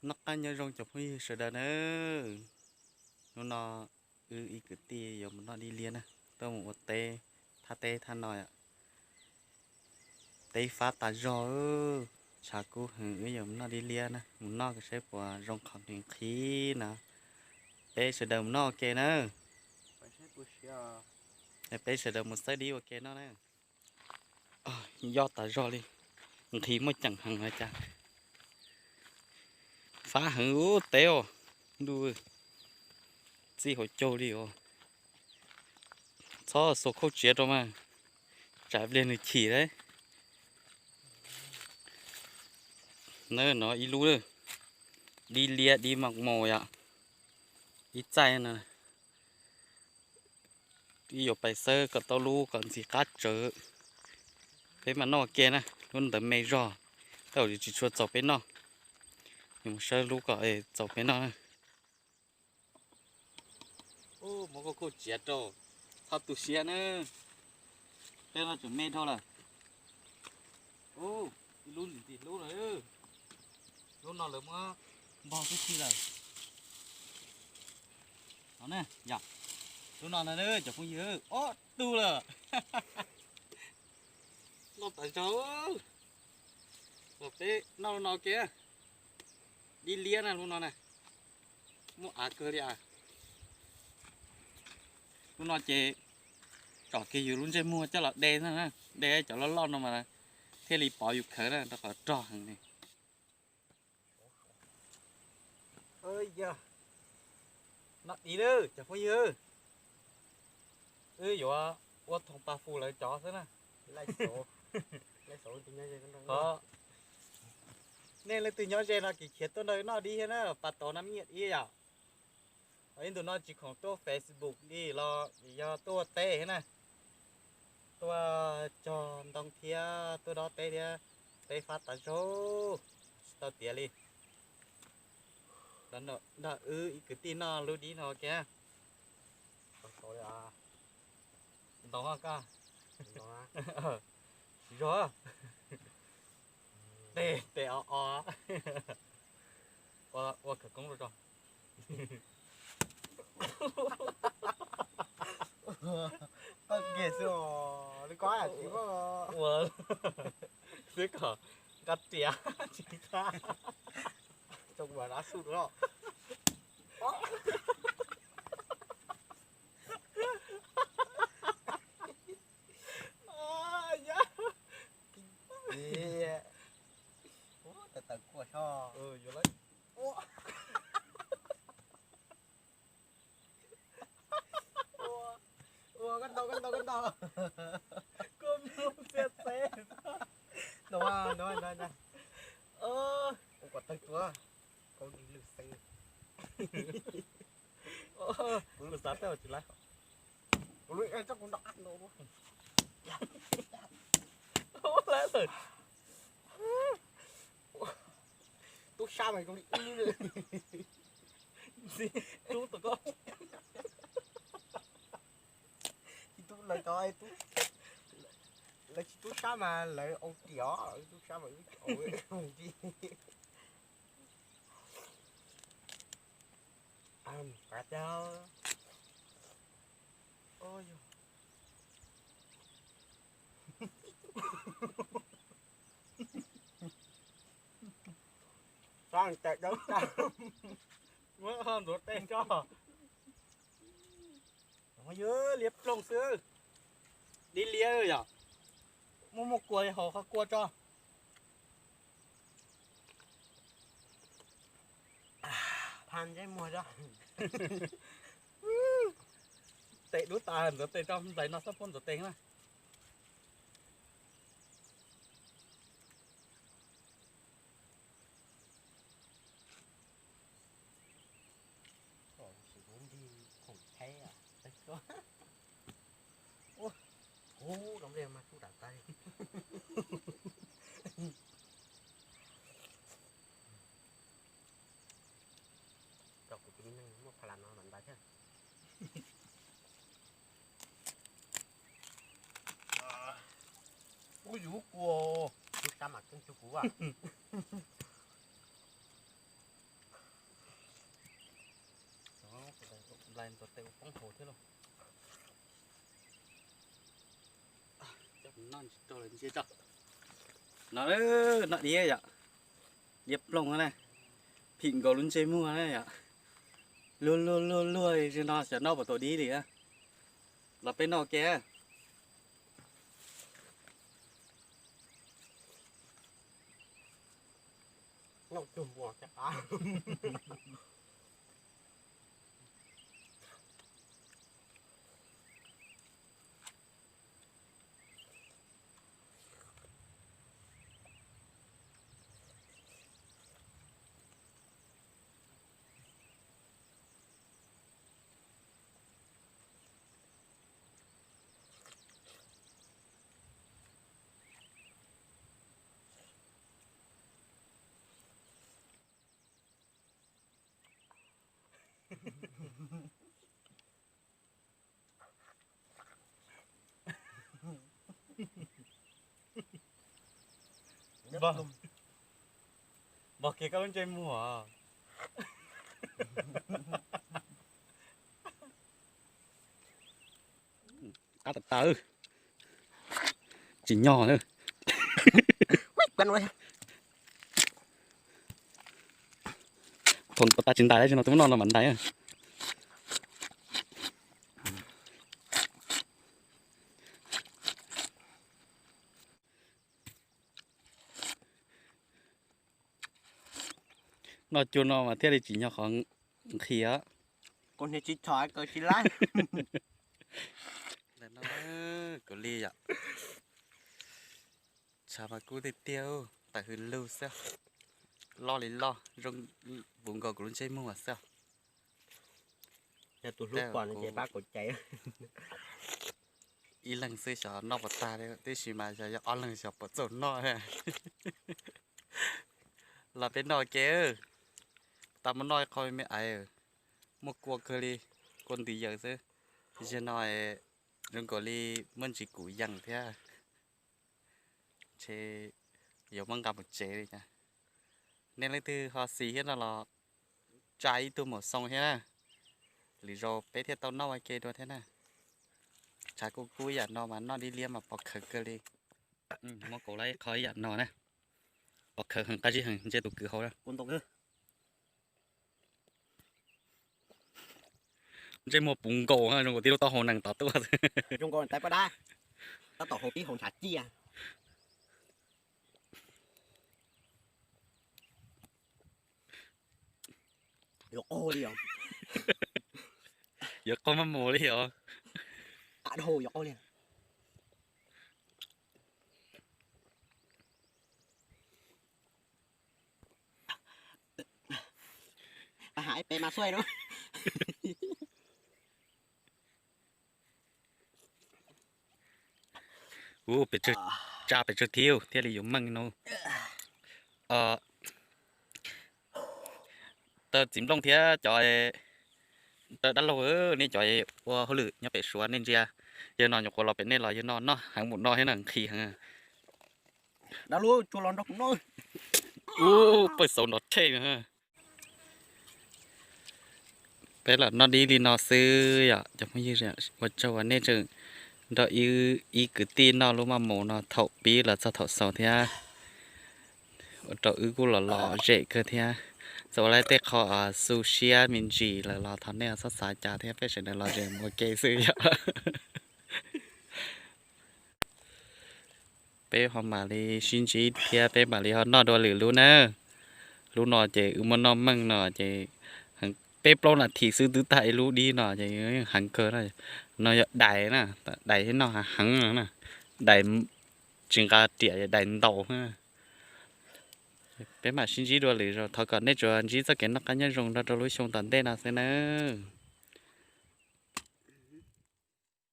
Noj qab nyob zoo cov phooj ywg sawv daws na. Hnub no wb ib kwv tij yuav mus noj dib liab na, tuaj mus ua teb, thaj teb thaj no yom. Teb fab tas zog, tshav kub heev, wb yuav mus noj dib liab na, mus noj saib puas zoo qhov nqhis nqhis na. Peb sawv daws mus noj ua ke na. Peb sawv daws mus xawb dib ua ke noj na. Yoj tas zog li, nqhis muaj ceem heev li cas. Fab heev ub teb os, ntuj, txij hauv caug li os. Txhob xuas khauj tsiav rau mas, tsam pliag nws chim lawm. Na no ib lub, dib liab dib mas maus yom, ib txaij no. Wb yuav pais xawb kom tau lub kom ntxim qab tsawv, peb mam noj ua ke na. Lub ntawd me zog, tej zaum tsis tshua txaus peb noj. Yuav mus xawb lub kom txaus peb noj na. Muab khauj khauj tsiav rau, txhob tu siab na. Tej no tseem me dhau lawm. Ib lub ntxim ntxim hlub lawm. Lub no lawv muab npog tib si lawm. No na, yog lub no na cov phooj ywg, ob tug lawm. Loj tas zog. Los peb noj lub no ke. Dib liab na lub no na. Muaj av kawg li as. Lub no ces tsom kiag yus lub ntsej muag coj los de, de cov loj loj no mas thiaj li pov yus khawv na, rau qhov rog heev li. Yog, noj dib lawm cov phooj ywg. Wb yuav ua thoom pas fus lawv cov xwb na. Nej leej twg nyob ze no kis khiav tuaj nrog noj dib thiab na, pas tau na, nyiaj dib yom. Ib ntus no tsis khoom tuaj Facebook li los yog tuaj ua teb thiab na. Tuaj cog ntoo thiab tuaj dob teb thiab, teb fab tas zog, tsis tau tiav li. Nrog wb ib kwv tij noj lub dib no ke. Ntoo koj, tsis zog, tes tes o o. Ua khawv koob rau tso. Koj kiag xwb os, li koj tsis muaj ua xwb kom nqa tiav tsis qab. Tsoo mas dab su los. Tawm tawm kua soj. Ua, koj ntaus, koj ntaus, koj ntaus. Koj mus txias txev. Ntaus, ntaus, ntaus, ntaus. Ua kom tawg tuaj. Koj li lwj xeeb. Kuv xav tau tsis laib. Kuv lub, tsob kuv ntaus, ntaus. Tub sab mas zoo li ib. Tub tau koj. Tsis tub lawv cov, lawv tsis tub sab mas lawv ua kiag os, tub sab mas wb ua li. Sab tes dawb tas. Muab ntxuav tes tso. Yog liab ploog xwb. Dib liab yom. Muaj muaj kua li hauv qhov kua tso. Pha ntsej muag tso. Tes dub tas, ntxuav tes tso, nplaim no xob puab ntxuav tes na. Ua, kuv no mas tub dam tas li. Rau kuv tus me neeg muaj pha las no mas ntais thiab. Ub, yus kua, tub sab mas keej cuag kuv as. Tes ua poob hauv thiab lauj. Coj mus noj tsis rau lawv ntsia tso. No, noj diab yom. Diab plooj na. Phim nkaus lub ntsej muag na yom. Luag luag luag luag li no xyov noj puas tau dib li. Los peb noj ke. Npog kiag koj lub ntsej muag. Qab tas tas, tsim nyog. Thaum pas tas tsis ntais, tsis no twb muab noj no mam ntais. Noj cua no mas thiaj li tsim nyog qhov nqhis. Kuv hniav tsis txhom, kaw tsis laib. Kuv li yom, tshav mas kub tiag tiag, tawm hws lug xwb, loj li loj, zoo puv nkaus kuv lub ntsej muag xwb. Yog tus hlub pom no ces pab kuv cais. Ib leeg xwb xyov noj puas tag, tiam sis mas xyov yog ob leeg xyov puas txaus noj. Los peb noj ke, tau muab noj ib qho me ais, muaj kua kawg li, kua ntws yawm xwb. Zaum no zoo nkaus li muaj ntsis kuv yees thiab, ntshe yuav muab nqa mus tsev li cas. Nej leej twg ho xis thiab no los tsa ib tug maum xoo thiab na. Lwm zaus peb thiaj tau noj ua ke dua thiab na. Tshav kub kub ib yam no mas noj dib liab mas pov khawv kawg li. Muab kauv lawm ib qho ib yam no na. Pov khawv heev, qab zib heev, ntsia tus kwv hauv na. Ntsej muag puv nkaus zoo nkaus tib lub taub hau nees tom tuaj. Zoo nkaus tais paj dab, tab tom hauv pib hauv ntshav ciaj. Yuav qaug li os. Yuav qaug maj mus li os. Qab dhau yuav qaug li. Pab has peb mas xuaij no. Ub, pes tsawg, tsa pes tsawg thiab thiaj li yuav meej no. Tau txiv nplooj thiab cov raws dab laug, nej cov ua hauj lwm nyob pem Suav nej ntsia, yawg no nyuam qhuav los pem nej los yawg no noj heev mus no thiab na, nqhis heev. Dab lub tsuas los nrog kuv noj. Ub, pawg xauv nrov tshej na. Peb los noj dib li no xwb yom cov phooj ywg, ua tsaug uas nej tseem nrog ib kwv tij noj lub maj mus no thaum pib los txog thaum xaus thiab. Ua rau wb kuj los lom zem kawg thiab. Txawm ua lawm tej qho xu siab me ntsis lawm los thov nej txhob xav cas thiab, peb sawv daws lom zem mus ua ke xwb yom. Peb ho mam li sib ntsib thiab peb mam li ho noj dua lwm lub na. Lub no ces wb muab noj meej no ces peb plaub nas this xwb twb tag ib lub dib no ces heev kawg na. No yog dais na, dais thiab noj heev na. Dais tsis nqa riam, dais ntaus. Peb mam sib ntsib dua lwm zaus, thov kom nej tsuas ntsib txoj kev noj qab nyob zoo nrog rau lub xyoo tom ntej no xwb nawb.